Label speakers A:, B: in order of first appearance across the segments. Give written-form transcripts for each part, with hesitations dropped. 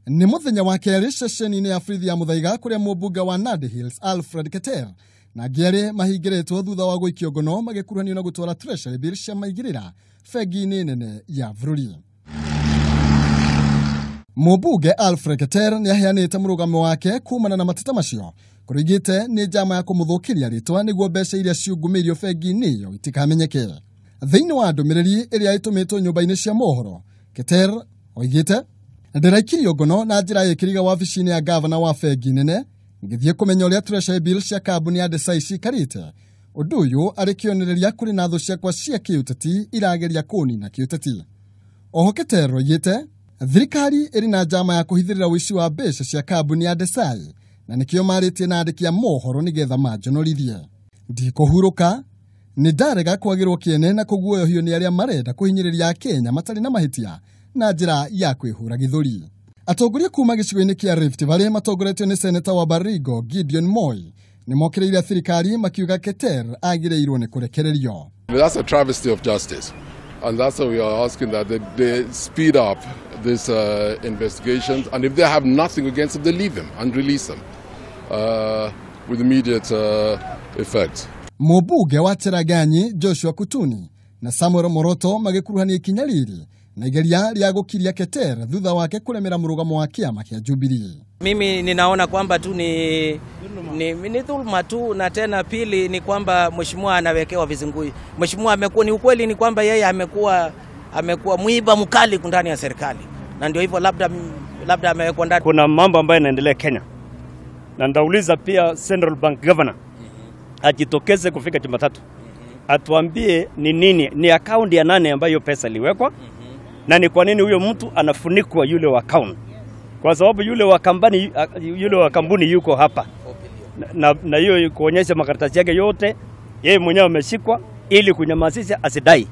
A: Nĩ mũthenya wa kerĩ ceceni-inĩ ya borithi ya Muthaiga kũrĩa mũmbunge wa Nandi Hills Alfred Keter na angĩ erĩ mahingĩrĩtwo thutha wa gũikio ngono magĩkuruhanio na gũtwara treasury bill cia maigĩrĩra bengi-inĩ nene ya bũrũri. Mũmbunge Alfred Keter nĩ aheanĩte mũrũgamo wake kumana na mateta macio kũrĩa nĩ njama ya kũmũthũkĩria rĩtwa nĩguo mbeca iria ciungumĩirio bengi-inĩ ĩyo itikamenyeke. Thĩinĩ wa ndũmĩrĩri ĩrĩa ĩtũmĩtwo nyũmba-inĩ cia mohoro, Keter oigĩte ndĩraikirio ngono na njĩra ĩkĩriga wabici-inĩ ya gavana wa bengi nene ngĩthiĩ kũmenya ũrĩa treasury bill cia kambuni ya Desai cikarĩte. Ũndũ ũyũ arĩ kĩonereria kũrĩ na thũ ciakwa cia kĩũteti irageria kũnina kĩũteti. Oho Keter oigĩte thirikari ĩrĩ na njama ya kũhithĩrĩra ũici wa mbeca cia kambuni ya Desai na nĩkĩo marĩtie na andĩki a mohoro nĩgetha manjonorithie. Ndikũhurũka, nĩ ndarega kwagĩrwo kĩene na kũguoyohio nĩ arĩa marenda kũhinyĩrĩria Akenya matarĩ na mahĩtia na njĩra ya kwĩhũra gĩthũri. Atongoria kuma gĩcigo-inĩ kĩa Rift Valley matongoretio nĩ seneta wa Baringo Gideon Moi nĩ mokĩrĩire thirikari makiuga Keter agĩrĩirwo nĩ kũrekererio.
B: That's a travesty of justice, and that's why we are asking that they speed up this investigations, and if they have nothing against him, they leave him and release him with immediate effect.
A: Mũmbunge wa Cherangany Joshua Kutuni na Samuel Moroto magĩkuruhania ikinya rĩrĩ na igeria rĩa gũkiria Keter thutha wake kũremera mũrũgamo wa kĩama kĩa Jubilee.
C: Mimi ninaona kwamba tu ni dhulma tu, na tena pili ni kwamba mheshimiwa anawekewa vizingui. Mheshimiwa amekuwa, ni ukweli ni kwamba yeye amekuwa mwiba mkali ndani ya serikali, na ndio hivyo labda amewekwa ndani.
D: Kuna mambo ambayo yanaendelea Kenya, na ndauliza pia Central Bank Governor ajitokeze kufika Jumatatu atuambie ni nini, ni account ya nani ambayo pesa iliwekwa, na ni kwa nini huyo mtu anafunikwa yule wa account, kwa sababu yule wa kampuni, yule wa kampuni yuko hapa na hiyo kuonyesha makaratasi yake yote, yeye mwenyewe ameshikwa ili kunyamazisha asidai.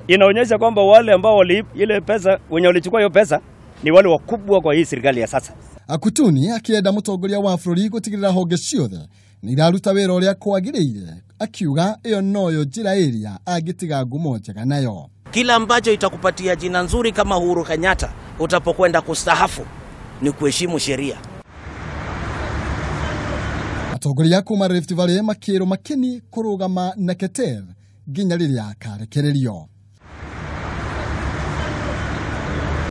D: Inaonyesha kwamba wale ambao wali ile pesa, wenye walichukua hiyo pesa ni wale wakubwa kwa hii serikali ya sasa.
A: Akutuni akienda mũtongoria wa bũrũri gũtigĩrĩra honge ciothe nĩ iraruta wĩra ũrĩa kwagĩrĩire, akiuga ĩyo noyo njĩra ĩrĩa angĩtiga ngumo njega nayo.
C: Kila ambacho itakupatia jina nzuri kama Uhuru Kenyatta utapokwenda kustaafu ni kuheshimu sheria.
A: Atongoria kuma Rift Valley makĩrwo makeni kũrũgama na Keter nginya rĩrĩa akarekererio.